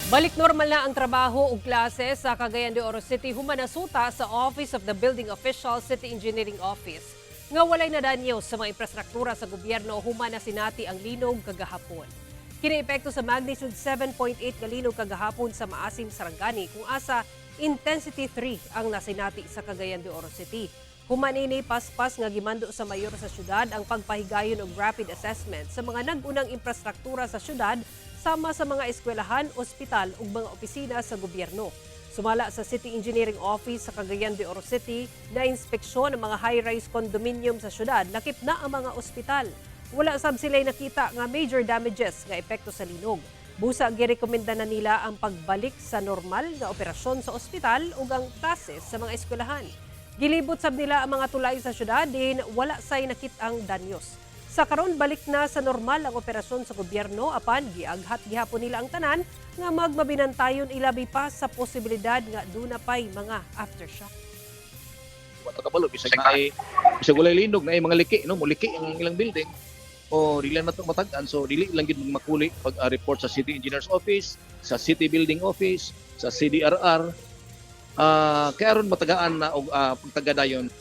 Balik normal na ang trabaho ug klase sa Cagayan de Oro City human nasuta sa Office of the Building Official, City Engineering Office nga walay nadanyo sa mga infrastruktura sa gobyerno human nasinati ang linog kagahapon. Kini epekto sa magnitude 7.8 nga linog kagahapon sa Maasim, Sarangani, kung asa intensity 3 ang nasinati sa Cagayan de Oro City. Human ini, paspas nga gimando sa mayor sa syudad ang pagpahigayon og rapid assessment sa mga nag-unang infrastruktura sa syudad sama sa mga eskwelahan, ospital ug mga opisina sa gobyerno. Sumala sa City Engineering Office sa Cagayan de Oro City, na inspeksyon ang mga high-rise condominium sa syudad, lakip na ang mga ospital. Wala sab sila'y nakita nga major damages nga epekto sa linog. Busa girekomenda na nila ang pagbalik sa normal nga operasyon sa ospital ug ang klase sa mga eskwelahan. Gilibot sab nila ang mga tulay sa syudad din wala say nakit-ang danyos. Sa karon, balik na sa normal ang operasyon sa gobyerno, apan giaghat gihapon nila ang tanan nga magmabinantayon, ilabi pa sa posibilidad nga duna pay mga aftershock. Wa ta kabalo bisag naay, bisag walay linog, naay mga liki, no, muliki ang ilang building o dili na to matag-an. So dili lang gid makuli pag report sa City Engineers Office, sa City Building Office, sa CDRR, kay aron matagaan na og pagtaga dayon.